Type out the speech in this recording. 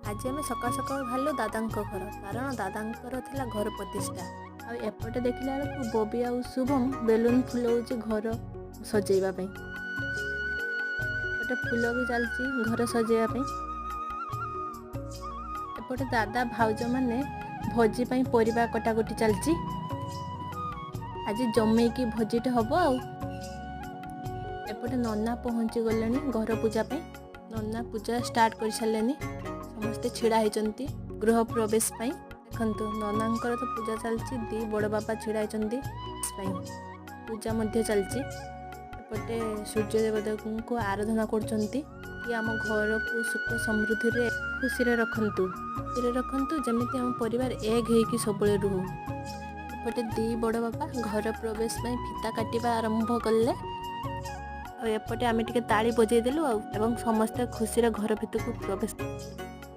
ଆଜି ଆମେ ସକାଳୁ ସକାଳୁ ବାହାରିଲୁ ଦାଦାଙ୍କ ଘର, କାରଣ ଦାଦାଙ୍କର ଥିଲା ଘର ପ୍ରତିଷ୍ଠା। ଆଉ ଏପଟେ ଦେଖିଲା ବେଳକୁ ବବି ଆଉ ଶୁଭମ ବେଲୁନ ଫୁଲଉଛି ଘର ସଜେଇବା ପାଇଁ। ଏପଟେ ଫୁଲ ବି ଚାଲିଛି ଘର ସଜେଇବା ପାଇଁ। ଏପଟେ ଦାଦା ଭାଉଜମାନେ ଭୋଜି ପାଇଁ ପରିବା କଟାକଟି ଚାଲିଛି। ଆଜି ଜମେଇକି ଭୋଜିଟେ ହବ। ଆଉ ଏପଟେ ନନା ପହଞ୍ଚି ଗଲେଣି ଘର ପୂଜା ପାଇଁ। ନନା ପୂଜା ଷ୍ଟାର୍ଟ କରିସାରିଲେନି। ସମସ୍ତେ ଛିଡ଼ା ହେଇଛନ୍ତି ଗୃହ ପ୍ରବେଶ ପାଇଁ। ଦେଖନ୍ତୁ, ନନାଙ୍କର ତ ପୂଜା ଚାଲିଛି। ଦି ବଡ଼ ବାପା ଛିଡ଼ା ହେଇଛନ୍ତି ପାଇଁ ପୂଜା ମଧ୍ୟ ଚାଲିଛି। ଏପଟେ ସୂର୍ଯ୍ୟ ଦେବତାଙ୍କୁ ଆରାଧନା କରୁଛନ୍ତି କି ଆମ ଘରକୁ ସୁଖ ସମୃଦ୍ଧିରେ ଖୁସିରେ ରଖନ୍ତୁ, ଖୁସିରେ ରଖନ୍ତୁ, ଯେମିତି ଆମ ପରିବାର ଏକ ହେଇକି ସବୁବେଳେ ରୁହୁ। ଏପଟେ ଦି ବଡ଼ ବାପା ଘର ପ୍ରବେଶ ପାଇଁ ଫିତା କାଟିବା ଆରମ୍ଭ କଲେ। ଆଉ ଏପଟେ ଆମେ ଟିକେ ତାଳି ବଜେଇ ଦେଲୁ ଆଉ ଏବଂ ସମସ୍ତେ ଖୁସିରେ ଘର ଭିତରକୁ ପ୍ରବେଶ।